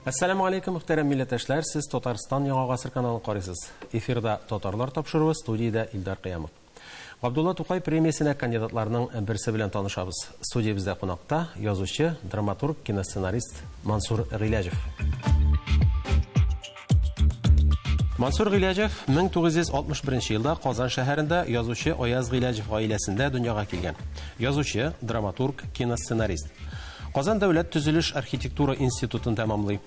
Әссәламү алейкум, мөхтәрәм милләттәшләр, сез Татарстан Яңа гасыр каналын карыйсыз. Эфирда Татарлар тапшыруы, студиядә Илдар Кыямов. Габдулла Тукай премиясенә кандидатларның берсе белән танышабыз. Студиябездә кунакта язучы, драматург, киносценарист Мансур Гыйләҗев. Мансур Гыйләҗев 1961 елда Казан шәһәрендә язучы Аяз Гыйләҗев гаиләсендә дөньяга килгән. Язучы, драматург, киносценарист. Казан дәүләт төзелеш архитектура институтын тәмамлый.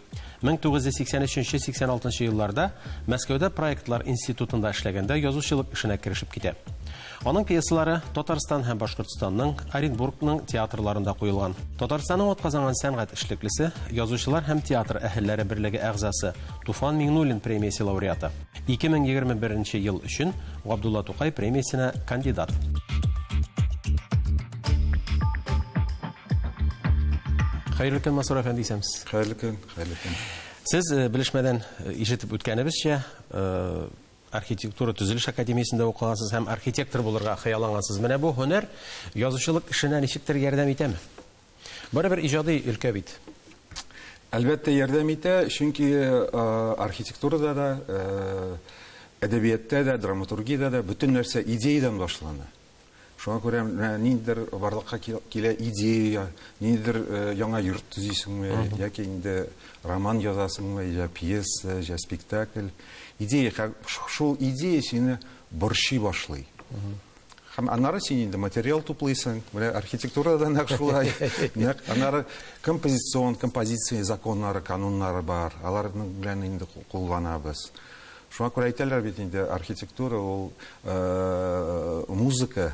1983-86 елларда Мәскәүдә проектлар институтында эшләгәндә язучылык эшенә керешеп китә. Аның пьесалары Татарстан һәм Башкортстанның, Оренбургның театрларында куелган. Татарстанның атказанган сәнгать эшлеклесе, Язучылар һәм театр әһелләре берлеге әгъзасы, Туфан Миңнуллин премиясе лауреаты. 2021 ел өчен Габдулла Тукай премиясенә кандидат. Хәерле көн, Мансур әфәнде, исәнмесез. Хәерле көн, хәерле көн. Сез э, белешмәдән э, ишетеп үткәнебезчә, э, архитектура төзелеш академиясендә укыгансыз һәм архитектор булырга хыяллангансыз. Менә бу һөнәр язучылык эшенә ничектер ярдәм итәме? Барыбер иҗади өлкә бит. Әлбәттә, ярдәм итә, чөнки архитектурада да, әдәбиятта да, драматургиядә дә бөтен нәрсә идеядән башлана. Шуңа күрә менә ниндидер барлыкка килә идея, ниндидер э, яңа йорт төзисеңме, яки инде роман язасыңмы, я пьеса, я спектакль. Идея, шул идея сине борчый башлый. Һәм аннары син инде материал туплыйсың. Менә архитектурада нәкъ шулай. Нәкъ аннары композицион, композиция законнары, кануннары бар. Аларның белән инде кулланабыз. Шуңа күрә әйтәләр бит инде, архитектура ул музыка,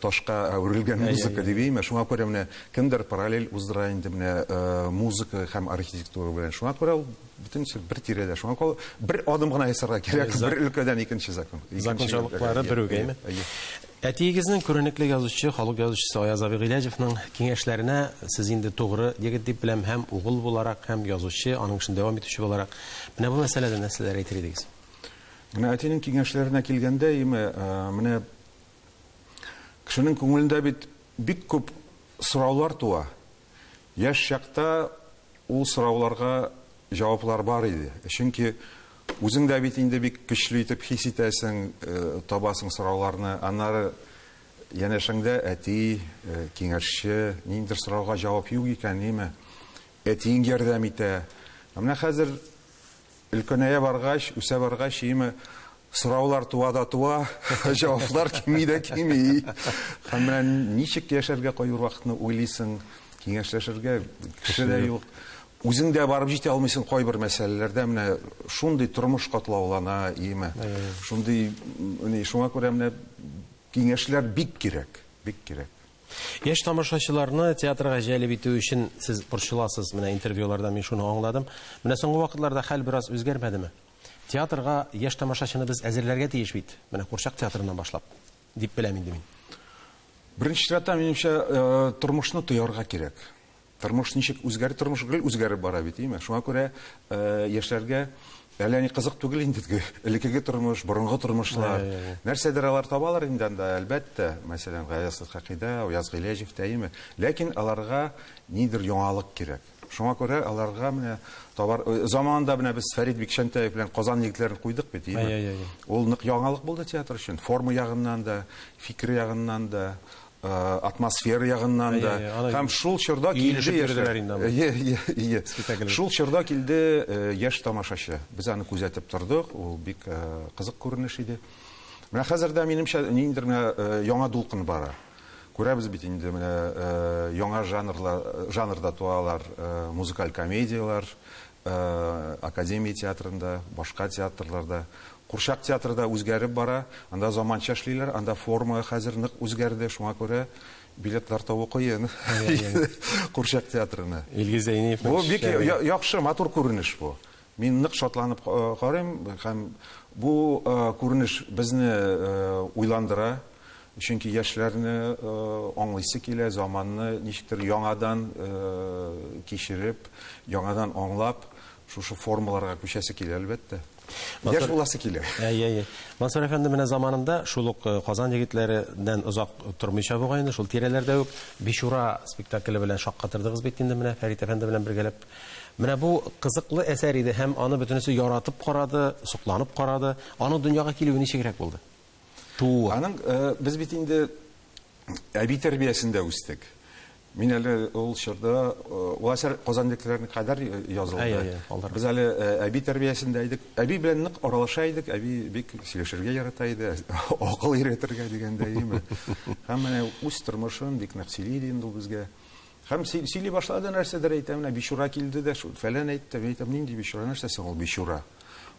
ташка әверелгән музыка дип әйме. Шуңа күрә менә кемдер параллель уздыра инде менә музыка һәм архитектура белән. Шуңа күрә ул бөтенесе бер тирәдә. Шуңа күрә бер адым гына ясарга кирәк, бер өлкәдән икенче закон. Закончалыклары бер үк, әйме? Әтиегезнең күренекле язучы, халык язучысы Аяз абый Гыйләҗевның киңәшләренә сез инде тугры егет дип беләм, һәм угыл буларак, һәм язучы, аның эшен дәвам итүче буларак. Менә бу мәсьәләдә нәрсәләр әйтер идегез? Менә әтинең киңәшләренә килгәндә, име, менә кешенең күңелендә бит бик күп сораулар туа. Яшь чакта ул сорауларга җаваплар бар иде. Чөнки үзең дә бит инде бик көчле итеп хис итәсең, табасың сорауларны. Аннары янәшәңдә әти, киңәшче, ниндидер сорауга җавап юк икән, ниме? Әтиең ярдәм итә. Ә менә хәзер Өлкәнәя баргач, үсә баргач, име, сораулар туа да туа, җаваплар кими дә кими. Һәм менә ничек яшәргә кайбер вакытны уйлыйсың, киңәшләшергә кеше дә юк. Үзең дә барып җитә алмыйсың кайбер мәсьәләләрдә, менә шундый тормыш катлаулана, име. Шундый, шуңа күрә менә киңәшләр бик кирәк, бик кирәк. Яшь тамашачыларны театрга җәлеп итү өчен сез борчыласыз, менә интервьюларда мин шуны аңладым. Менә соңгы вакытларда хәл бераз үзгәрмәдеме? Театрга яшь тамашачыны без әзерләргә тиеш бит, менә курчак театрыннан башлап, дип беләм инде мин. Беренче чиратта, минемчә, э, тормышны тоярга кирәк. Тормыш ничек үзгәрә, тормыш гел үзгәреп бара бит, әйеме? Шуңа күрә яшьләргә әллә ни кызык түгел инде теге элеккеге тормыш, борынгы тормышлар. Нәрсәдер алар табалар инде анда, әлбәттә. Мәсәлән, Гаяз Исхакыйда, Аяз Гыйләҗевтә, әйеме? Ләкин аларга нидер яңалык кирәк. Шуңа күрә аларга менә табар заманында менә без Фәрит Бикчәнтәев белән Казан егетләрен куйдык бит, әйеме? Ул нык яңалык булды театр өчен, форма ягыннан да, фикер ягыннан да. Атмосфера ягыннан да. Һәм шул чорда килде яшьләр. Шул чорда килде яшь тамашачы. Без аны күзәтеп тордык, ул бик кызык күренеш иде. Менә хәзер дә минемчә ниндидер менә яңа дулкын бара. Күрәбез бит инде менә яңа жанрлар, жанрда туалар музыкаль комедияләр, Академия театрында, башка театрларда. Курчак театры да үзгәреп бара, анда заманча эшлиләр, анда форма хәзер нык үзгәрде, шуңа күрә билетлар табу кыен Курчак театрына. Илгиз Зәйниевның Бу бик яхшы, матур күренеш бу. Мин нык шатланып карыйм һәм бу күренеш безне уйландыра, чөнки яшьләрне аңлыйсы килә, заманны ничектер яңадан кичереп, яңадан аңлап, шушы формаларга күчәсе килә, әлбәттә. Яшь буласы килә. Әйе, әйе. Мансур әфәнде, менә заманында шул ук э, Казан егетләреннән озак тормыйча бугай инде, шул тирәләрдә үк Бичура спектакле белән шаккатырдыгыз бит инде менә Фәрит әфәнде белән бергәләп. Менә бу кызыклы әсәр иде һәм аны бөтенесе яратып карады, сокланып карады. Аның дөньяга килүе ничегрәк булды? Тууы. Аның э, без бит инде әби тәрбиясендә үстек. Мин әле ул чорда, э, ул әсәр Казан егетләренә кадәр язылды. Әй, әй, алдарак. Без әле э, әби тәрбиясендә идек. Әби белән нык аралаша идек. Әби бик сөйләшергә ярата иде, акыл өйрәтергә дигәндәй, име. Һәм менә үз тормышын бик нык сөйли иде инде ул безгә. Һәм сөйли башлады, нәрсәдер әйтә, менә бичура килде дә, шул фәлән әйтте. Мин әйтәм, нинди бичура, нәрсә соң ул бичура?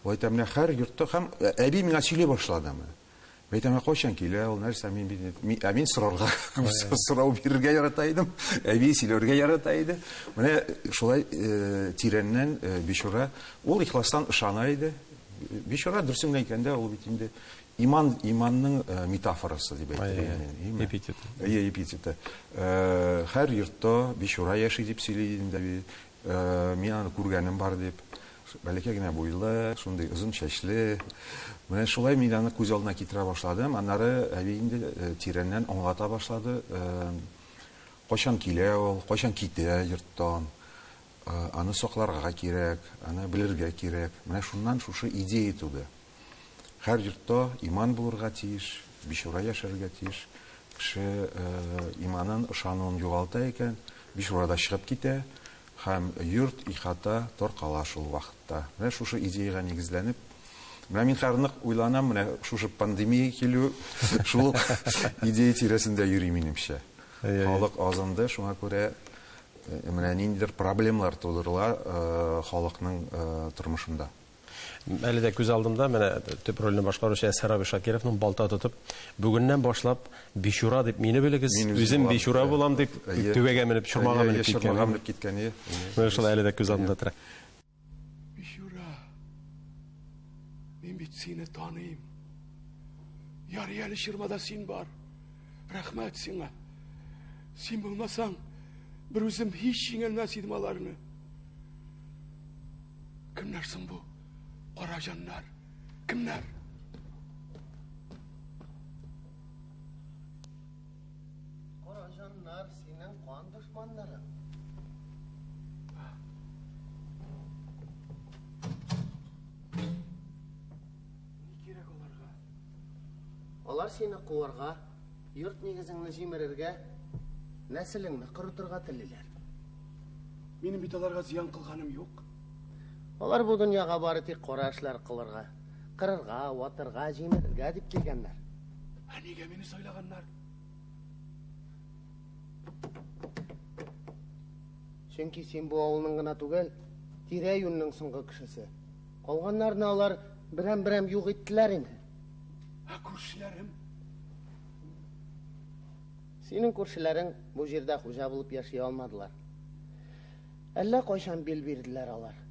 Ул әйтә, менә һәр йортта һәм әби миңа сөйли башлады. Мин әйтәм, ә кайчан килә ул, нәрсә, мин бит, мин, ә мин сорарга, сорау бирергә ярата идем, әби сөйләргә ярата иде. Менә шулай э, тирәннән э, бичура, ул ихластан ышана иде. Бичура, дөресен генә әйткәндә, ул бит инде иман, иманның э, метафорасы дип әйтер идем мин, име? Эпитеты. Әйе, эпитеты. Э, һәр йортта бичура яши дип сөйли иде инде әби. Э, мин аны күргәнем бар дип. Бәләкәй генә буйлы, шундый озын чәчле. Менә шулай мин аны күз алдына китерә башладым. Аннары әби инде э, тирәннән аңлата башлады. Э, кайчан килә ул, кайчан китә йорттан. Э, аны сакларга кирәк, аны белергә кирәк. Менә шуннан шушы идея туды. Һәр йортта иман булырга тиеш, бичура яшәргә тиеш. Кеше иманын, ышануын югалта икән, бичура да чыгып китә. Һәм йорт, ихата таркала шул вакытта. Менә шушы идеягә нигезләнеп, менә мин хәзер нык уйланам, менә шушы пандемия килү шул ук идея тирәсендә йөри минемчә. Халык азынды, шуңа күрә менә ниндидер проблемалар тудырыла халыкның тормышында. Әле дә күз алдымда менә төп рольне башкаручы Әсһәр абый Шакировның балта тотып, бүгеннән башлап бичура дип мине белегез, үзем бичура булам дип, түбәгә менеп, чормага менеп киткән. Чормага менеп киткән, ие. Менә шул әле дә күз алдымда тора. Бичура, мин бит сине таныйм. Ярый әле чормада син бар. Рәхмәт сиңа. Син булмасаң, бер үзем һич җиңәлмәс идем аларны. Кемнәр соң бу? Кара җаннар. Кемнәр? Кара җаннар синең кан дошманнарың. Ни кирәк аларга? Алар сине куарга, йорт нигезеңне җимерергә, нәселеңне корытырга телиләр. Минем бит аларга зыян кылганым юк. Алар бу дөньяга бары тик кара эшләр кылырга, кырырга, ватырга, җимерергә дип килгәннәр. Ә нигә мине сайлаганнар? Чөнки син бу авылның гына түгел, тирә-юньнең соңгы кешесе. Калганнарны алар берәм-берәм юк иттеләр инде. Ә күршеләрем? Синең күршеләрең бу җирдә хуҗа булып яши алмадылар. Әллә кайчан бил бирделәр алар.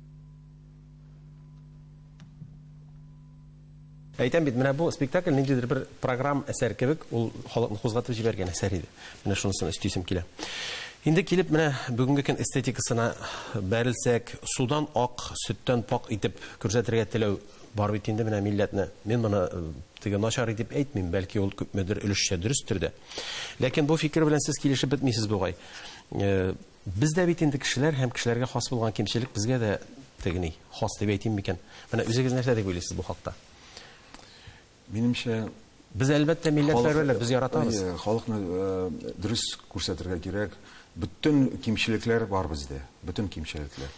Әйтәм бит, менә бу спектакль ниндидер бер программ әсәр кебек, ул халыкны кузгатып җибәргән әсәр иде. Менә шунысын өстисем килә. Инде килеп менә бүгенге көн эстетикасына бәрелсәк, судан ак, сөттән пак итеп күрсәтергә теләү бар бит инде менә милләтне. Мин моны э, теге начар итеп әйтмим, бәлки ул күпмедер өлешчә дөрестер дә. Ләкин бу фикер белән сез килешеп бетмисез бугай. Э, без дә бит инде кешеләр һәм кешеләргә хас булган кимчелек безгә дә теге ни, хас дип әйтим микән? Менә үзегез нәрсә дип уйлыйсыз бу хакта? Минемчә, Без әлбәттә милләтпәрвәрләр, без яратабыз. Әйе, халыкны э, дөрес күрсәтергә кирәк. Бөтен кимчелекләр бар бездә, бөтен кимчелекләр.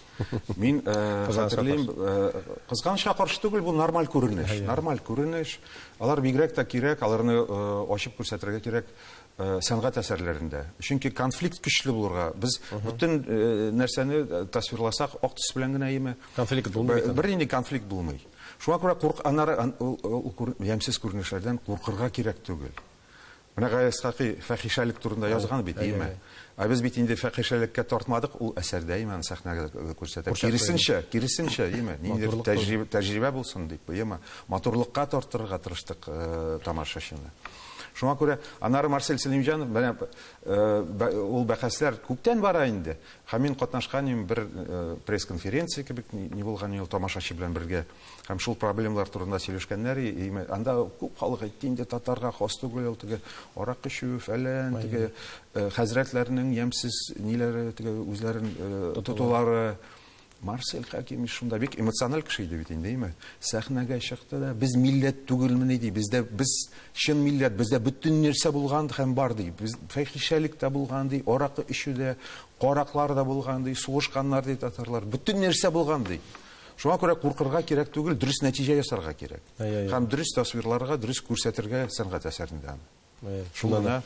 Мин э, хәтерлим, э, кызганычка каршы түгел, бу нормаль күренеш. Нормаль күренеш. Алар бигрәк тә кирәк, аларны ачып күрсәтергә кирәк сәнгать әсәрләрендә. Чөнки конфликт көчле булырга. Без бөтен нәрсәне тасвирласак, ак төс белән генә име? Конфликт булмый. Бернинди конфликт булмый. Шуңа күрә курк, аннары ул ямьсез күренешләрдән куркырга кирәк түгел. Менә Гаяз Исхакый фәхишәлек турында язган бит, име? Ә без бит инде фәхишәлеккә тартмадык, ул әсәрдә име, аны сәхнәгә күрсәтә. Киресенчә, киресенчә, име, ниндидер тәҗрибә, тәҗрибә булсын дип, име, матурлыкка тартырга тырыштык тамашачыны. Шуңа күрә аннары Марсель Сәлимҗанов менә ул бәхәсләр күптән бара инде. Һәм мин катнашкан идем бер пресс-конференция кебек ни булган ул тамашачы белән бергә. Һәм шул проблемалар турында сөйләшкәннәр. Анда күп халык әйтте инде татарга хас түгел ул теге аракы эчү, фәлән, теге хәзрәтләрнең ямьсез ниләре, теге үзләрен тотулары. Марсель Хәкимович шунда бик эмоциональ кеше иде бит инде, әйме? Сәхнәгә чыкты да, без милләт түгелмени ди, бездә без чын милләт, бездә бөтен нәрсә булган һәм бар ди. Без фәхишәлек тә булган ди, аракы эчү дә, караклар да булган ди, сугышканнар ди татарлар, бөтен нәрсә булган ди. Шуңа күрә куркырга кирәк түгел, дөрес нәтиҗә ясарга кирәк. Һәм дөрес тасвирларга, дөрес күрсәтергә сәнгать әсәрендә аны. Шул гына.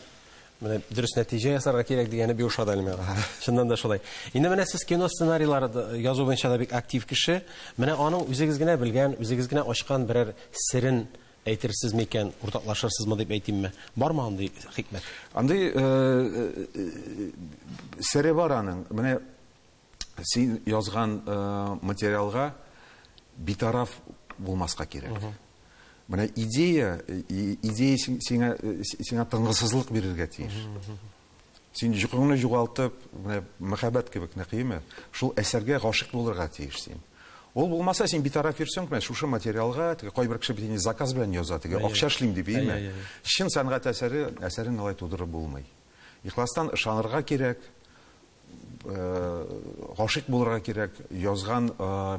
Менә дөрес нәтиҗә ясарга кирәк дигәне бик ошады әле миңа. Чыннан да шулай. Инде менә сез кино сценарийлары язу буенча да бик актив кеше. Менә аның үзегез генә белгән, үзегез генә ачкан берәр серен әйтерсез микән, уртаклашырсызмы дип әйтимме? Бармы андый хикмәт? Андый сере бар аның. Менә син язган материалга битараф булмаска кирәк. Менә идея, идея сиңа, сиңа тынгысызлык бирергә тиеш. Син йокыңны югалтып, менә мәхәббәт кебек нәкыйме, шул әсәргә гашыйк булырга тиеш син. Ул булмаса, син битараф йөрсәң, менә шушы материалга, теге кайбер кеше бит инде заказ белән яза, теге акча эшлим дип, әйеме? Чын сәнгать әсәре, әсәрен алай тудырып булмый. Ихластан ышанырга кирәк, гашыйк булырга кирәк язган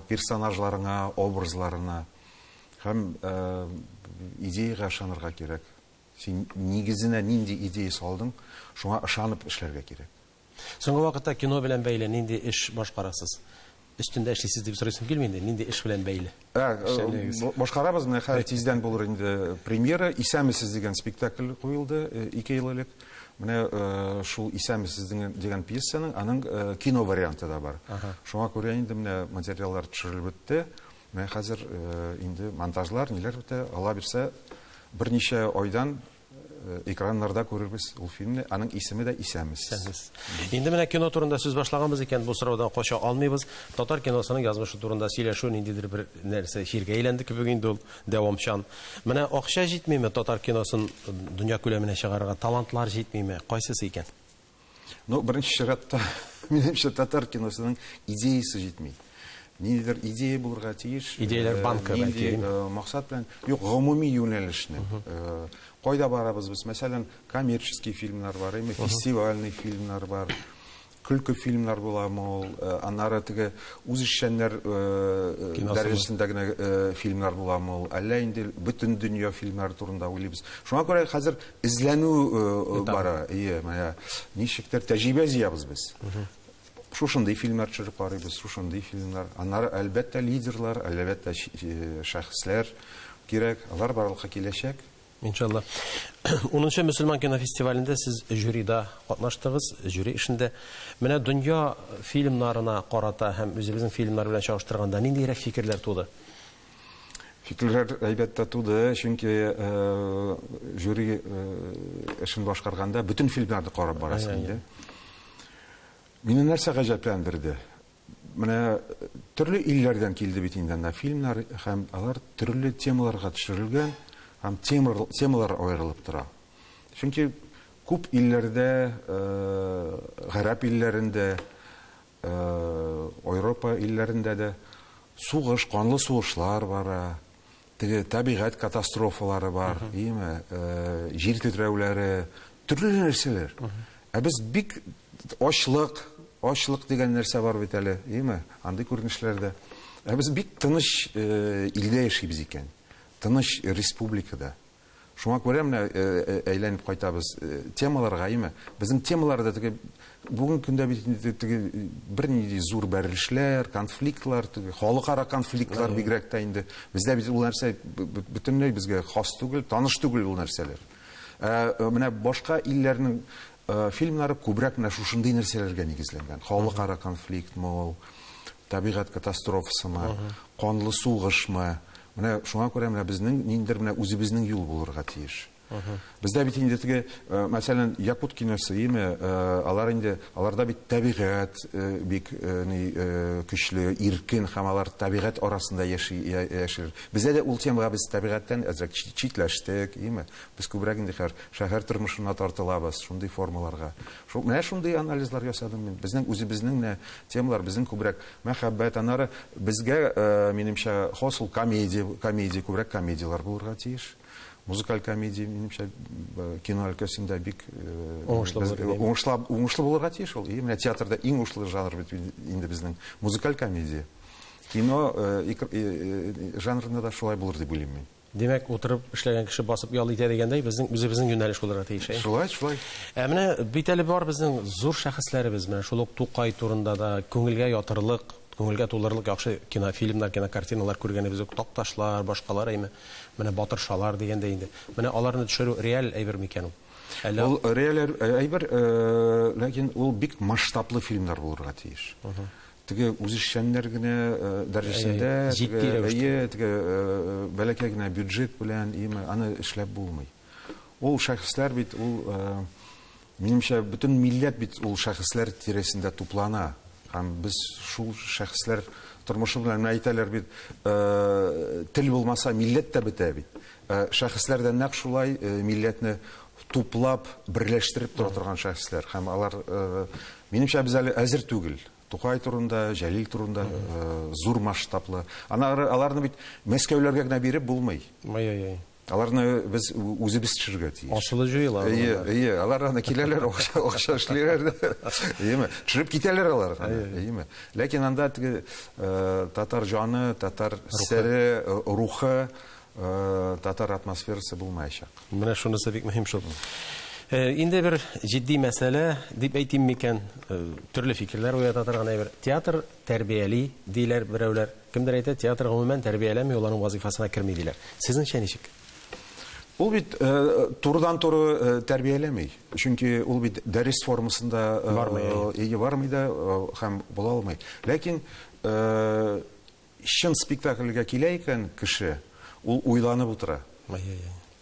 персонажларыңа, образларына һәм идеяга ышанырга кирәк. Син нигезенә нинди идея салдың, шуңа ышанып эшләргә кирәк. Соңгы вакытта кино белән бәйле нинди эш башкарасыз? Өстендә эшлисез дип сорыйсым килми инде, нинди эш белән бәйле? Башкарабыз, менә хәзер тиздән булыр инде премьера. Исәнмесез дигән спектакль куелды 2 ел элек. Менә шул Исәнмесез дигән пьесаның аның кино варианты да бар. Шуңа күрә инде менә материаллар төшерелеп бетте. Менә хәзер инде монтажлар, ниләр бетә, Алла бирсә, берничә айдан экраннарда күрербез ул фильмны. Аның исеме дә Исәнмесез. Инде менә кино турында сүз башлаганбыз икән, бу сораудан кача алмыйбыз. Татар киносының язмышы турында сөйләшү ниндидер бер нәрсә чиргә әйләнде кебек инде ул, дәвамчан. Менә акча җитмиме татар киносын дөнья күләменә чыгарырга, талантлар җитмиме? Кайсысы икән? Ну, беренче чиратта, минемчә, татар киносының идеясы җитми. Ниндидер идея булырга тиеш. Идеяләр банкы бәлки. Максат белән, юк, гомуми юнәлешне. Кайда барабыз без? Мәсәлән, коммерческий фильмнар бар, әйме, фестивальный фильмнар бар, көлке фильмнар буламы ул, аннары теге үзешчәннәр дәрәҗәсендә генә фильмнар буламы ул, әллә инде бөтен дөнья фильмнары турында уйлыйбыз. Шуңа күрә хәзер эзләнү бара, ие, менә ничектер тәҗрибә җыябыз без. Шушындый фильмнар төшереп карыйбыз, шушындый фильмнар. Аннары, әлбәттә, лидерлар, әлбәттә, шәхесләр кирәк, алар барлыкка киләчәк. Иншалла. 10нчы мөселман кинофестивалендә сез жюрида катнаштыгыз, жюри эшендә. Менә дөнья фильмнарына карата һәм үзебезнең фильмнар белән чагыштырганда ниндирәк фикерләр туды? Фикерләр әлбәттә туды, чөнки жюри эшен башкарганда бөтен фильмнарны карап барасың инде. Мине нәрсә гаҗәпләндерде? Менә төрле илләрдән килде бит инде анда фильмнар, һәм алар төрле темаларга төшерелгән, һәм темалар аерылып тора. Чөнки күп илләрдә, гарәп илләрендә, Европа илләрендә дә сугыш, канлы сугышлар бара, теге табигать катастрофалары бар, име, җир тетрәүләре, төрле нәрсәләр. Ә без бик ачлык, ачлык дигән нәрсә бар бит әле, име, андый күренешләрдә. Ә без бик тыныч илдә яшибез икән, тыныч республикада. Шуңа күрә менә әйләнеп кайтабыз темаларга, име? Безнең темаларда теге бүгенге көндә бит инде теге бернинди зур бәрелешләр, конфликтлар, теге халыкара конфликтлар бигрәк тә инде. Бездә бит ул нәрсә бөтенләй безгә хас түгел, таныш түгел ул нәрсәләр. Менә башка илләрнең фильмнары күбрәк менә шушындый нәрсәләргә нигезләнгән. Халыкара конфликтмы ул, табигать катастрофасымы, канлы сугышмы. Менә шуңа күрә менә безнең ниндидер менә үзебезнең юл булырга тиеш. Бездә бит инде теге, мәсәлән, якут киносы, име, алар инде, аларда бит табигать бик ни көчле, иркен һәм алар табигать арасында яши, яшиләр. Бездә дә ул темага без табигатьтән әзрәк читләштек, име. Без күбрәк инде хәзер шәһәр тормышына тартылабыз, шундый формаларга. Шул, менә шундый анализлар ясадым мин. Безнең үзебезнең менә темалар, безнең күбрәк мәхәббәт, аннары безгә, минемчә, хас ул комедия, комедия, күбрәк комедияләр булырга тиеш. Музыкаль комедия, минемчә, кино өлкәсендә бик уңышлы булыр. Уңышлы, уңышлы булырга тиеш ул. И менә театрда иң уңышлы жанр бит инде безнең музыкаль комедия. Кино жанрында да шулай булыр дип уйлыйм мин. Димәк, утырып эшләгән кеше басып ял итә дигәндәй, безнең үзебезнең юнәлеш булырга тиеш, әйе? Шулай, шулай. Ә менә бит әле бар безнең зур шәхесләребез, менә шул ук Тукай турында да күңелгә ятырлык, күңелгә тулырлык яхшы кинофильмнар, кинокартиналар күргәнебез юк. Такташлар, башкалар, әйме? Менә Батыршалар дигәндәй инде. Менә аларны төшерү реаль әйбер микән ул? Әллә Ул реаль әйбер, ләкин ул бик масштаблы фильмнар булырга тиеш. Теге үзешчәннәр генә дәрәҗәсендә, җитди рәвештә. Әйе, теге бәләкәй генә бюджет белән, име, аны эшләп булмый. Ул шәхесләр бит, ул, минемчә, бөтен милләт бит ул шәхесләр тирәсендә туплана. Һәм без шул шәхесләр тормышы белән, менә әйтәләр бит, тел булмаса, милләт тә бетә бит. Шәхесләр дә нәкъ шулай милләтне туплап, берләштереп тора торган шәхесләр. Һәм алар, минемчә, без әле әзер түгел. Тукай турында, Җәлил турында зур масштаблы. Аннары аларны бит Мәскәүләргә генә биреп булмый. Ай-яй-яй. Аларны без үзебез төшерергә тиеш. Асылы җуела. Әйе, әйе, алар аны киләләр, акча, акча эшлиләр дә. Әйеме? Төшереп китәләр алар. Әйеме? Ләкин анда теге татар җаны, татар сере, рухы, татар атмосферасы булмаячак. Менә шунысы бик мөһим шул. Инде бер җитди мәсьәлә дип әйтим микән, төрле фикерләр уята торган әйбер. Театр тәрбияли, диләр берәүләр. Кемдер әйтә, театр гомумән тәрбияләми, ул аның вазыйфасына керми, диләр. Сезнеңчә ничек? Ул бит турыдан-туры тәрбияләми. Чөнки ул бит дәрес формасында бармый, әйе, бармый да һәм була алмый. Ләкин чын спектакльгә килә икән кеше, ул уйланып утыра.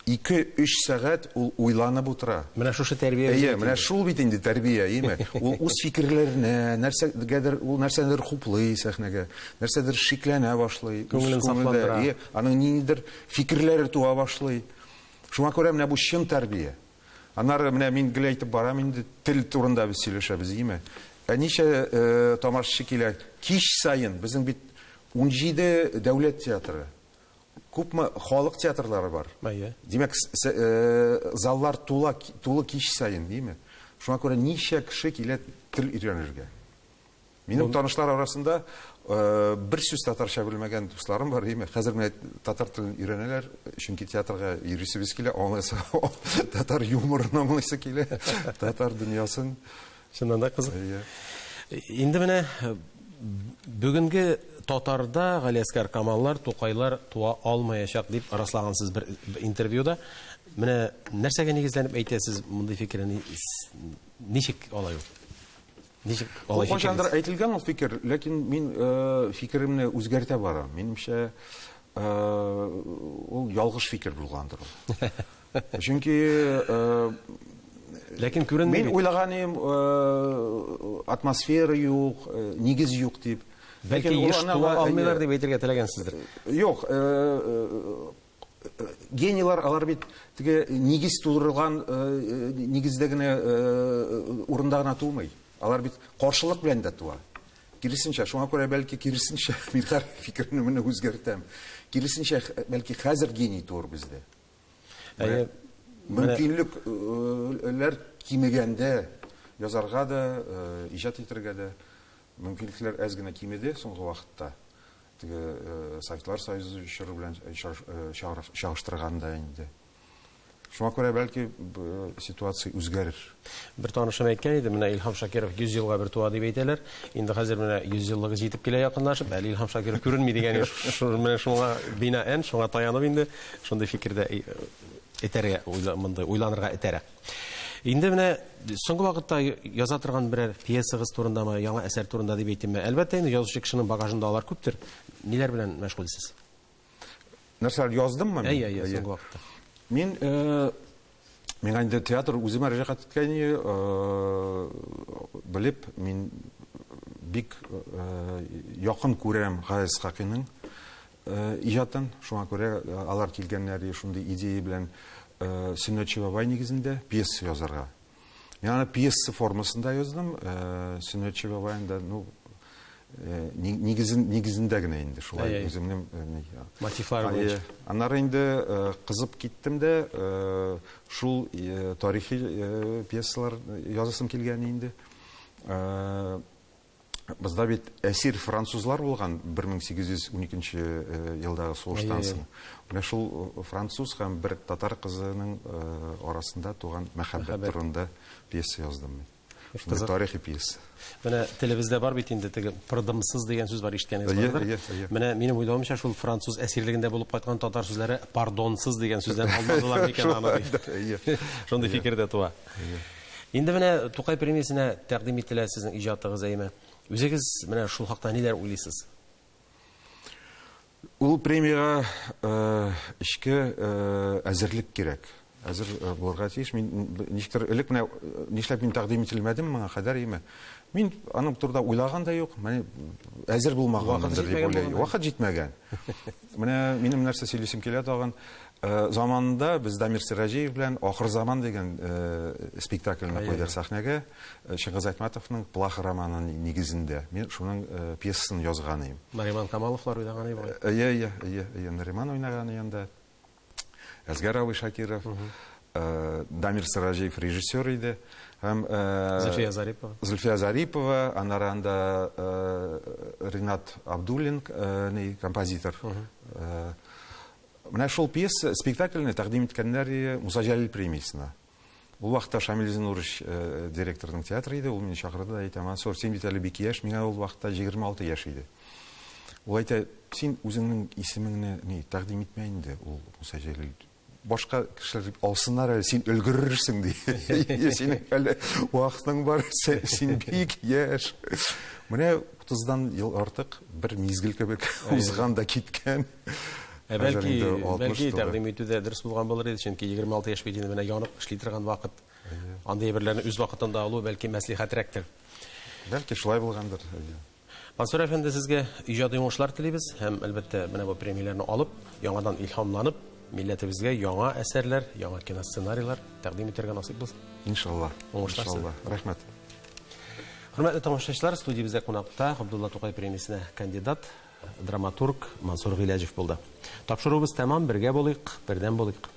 Ике-өч сәгать ул уйланып утыра. Менә шушы тәрбия. Әйе, менә шул бит инде тәрбия, әйеме? Ул үз фикерләренә, нәрсәгәдер, ул нәрсәнедер хуплый сәхнәгә, нәрсәдер шикләнә башлый. Күңелен сафландыра. Әйе, аның ниндидер фикерләре туа башлый. Шуңа күрә менә бу чын тәрбия. Аннары менә мин гел әйтеп барам инде, тел турында без сөйләшәбез, әйеме? Ә ничә тамашачы килә? Кич саен безнең бит 17 дәүләт театры. Күпме халык театрлары бар. Әйе. Димәк, заллар тула, тулы кич саен, димме? Шуңа күрә ничә кеше килә тел өйрәнергә. Минем танышлар арасында бер сүз татарча белмәгән дусларым бар, димме? Хәзер менә татар телен өйрәнәләр, чөнки театрга йөрисебез килә, аңлыйсы, татар юморын аңлыйсы килә, татар дөньясын. Чыннан да кызык. Инде менә бүгенге татарда Галиәсгар Камаллар, Тукайлар туа алмаячак дип раслагансыз бер интервьюда. Менә нәрсәгә нигезләнеп әйтәсез мондый фикерне? Ничек алай ул? Ничек алай фикер? Кайчандыр әйтелгән ул фикер, ләкин мин фикеремне үзгәртә барам. Минемчә, ул ялгыш фикер булгандыр ул. Чөнки ләкин күренми. Мин уйлаган идем, атмосфера юк, нигез юк дип. Бәлки еш туа алмыйлар дип әйтергә теләгәнсездер. Юк, генийлар алар бит теге нигез тудырылган нигездә генә урында гына тумый. Алар бит каршылык белән дә туа. Киресенчә, шуңа күрә бәлки киресенчә мин һәр фикерне менә үзгәртәм. Киресенчә, бәлки хәзер гений туыр бездә. Әйе. Мөмкинлекләр кимегәндә язарга да, иҗат итәргә дә мөмкинлекләр әз генә кимеде соңгы вакытта. Теге Советлар Союзы чоры белән чагыштырганда инде. Шуңа күрә бәлки ситуация үзгәрер. Бер танышым әйткән иде, менә Илһам Шакиров 100 елга бер туа дип әйтәләр. Инде хәзер менә 100 еллыгы җитеп килә якынлашып, әле Илһам Шакиров күренми дигән менә шуңа бинаән, шуңа таянып инде шундый фикердә этәргә, мондый уйланырга этәрә. Инде менә соңгы вакытта яза торган берәр пьесагыз турындамы, яңа әсәр турында дип әйтимме? Әлбәттә инде язучы кешенең багажында алар күптер. Ниләр белән мәшгульсез? Нәрсәләр яздыммы мин? Әйе, әйе, соңгы вакытта. Мин Миңа инде театр үзе мөрәҗәгать иткән, белеп, мин бик якын күрәм Гаяз Исхакыйның иҗатын. Шуңа күрә алар килгәннәр шундый идея белән Сөннәтче бабай нигезендә пьеса язарга. Мин аны пьеса формасында яздым. Сөннәтче бабай инде, ну, нигезен, нигезендә генә инде шулай үземнең мотивлары буенча. Аннары инде кызып киттем дә, шул тарихи пьесалар язасым килгән инде. Бездә бит әсир французлар булган 1812 елдагы сугыштан соң. Менә шул француз һәм бер татар кызының арасында туган мәхәббәт турында пьеса яздым мин. Шундый тарихи пьеса. Менә телебездә бар бит инде теге пырдымсыз дигән сүз бар, ишеткәнегез бардыр. Менә минем уйлавымча, шул француз әсирлегендә булып кайткан татар сүзләре пардонсыз дигән сүздән алмадылар микән аны дип. Шундый фикер дә туа. Инде менә Тукай премиясенә тәкъдим ителә сезнең иҗатыгыз, әйеме? Үзегез менә шул хакта ниләр уйлыйсыз? Ул премиягә эчке әзерлек кирәк. Әзер булырга тиеш. Мин ничектер элек менә нишләп мин тәкъдим ителмәдем моңа кадәр, әйеме? Мин аның турында уйлаган да юк. Менә әзер булмаганмындыр дип уйлыйм. Вакыт җитмәгән. Менә минем нәрсә сөйлисем килә тагын. Заманында без Дамир Сираҗиев белән Ахыр заман дигән спектакльне куйдык сәхнәгә. Чыңгыз Айтматовның Плаха романы нигезендә. Мин шуның пьесасын язган идем. Нариман Камаловлар уйнаган иде бугай. Әйе, әйе, әйе, әйе, Нариман уйнаган иде анда. Әзгәр абый Шакиров, Дамир Сираҗиев режиссер иде. Һәм Зөлфия Зарипова. Зөлфия Зарипова, аннары анда Ринат Абдуллин, композитор. Менә шул пьеса, спектакльне тәкъдим иткәннәр Муса Җәлил премиясенә. Ул вакытта Шамил Зиннурович директорның театры иде, ул мине чакырды да әйтә, Мансур, син бит әле бик яшь, миңа ул вакытта 26 яшь иде. Ул әйтә, син үзеңнең исемеңне ни, тәкъдим итмә инде, ул Муса Җәлил. Башка кешеләр алсыннар әле, син өлгерерсең, ди. Синең әле вакытың бар, син бик яшь. Менә 30-дан ел артык бер мизгел кебек узган да киткән. Ә бәлки, бәлки тәкъдим итү дә дөрес булган булыр иде, чөнки 26 яшь бит инде менә янып эшли торган вакыт. Андый әйберләрне үз вакытында алу бәлки мәслихәтрәктер. Бәлки шулай булгандыр. Мансур әфәнде, сезгә иҗади уңышлар телибез һәм, әлбәттә, менә бу премияләрне алып, яңадан илһамланып, милләтебезгә яңа әсәрләр, яңа киносценарийлар тәкъдим итәргә насыйп булсын. Иншалла. Уңышлар сезгә. Рәхмәт. Хөрмәтле тамашачылар, студиябездә кунакта Габдулла Тукай премиясенә кандидат, драматург Мансур Гыйләҗев булды. Тапшыруыбыз тәмам, бергә булыйк, бердәм булыйк.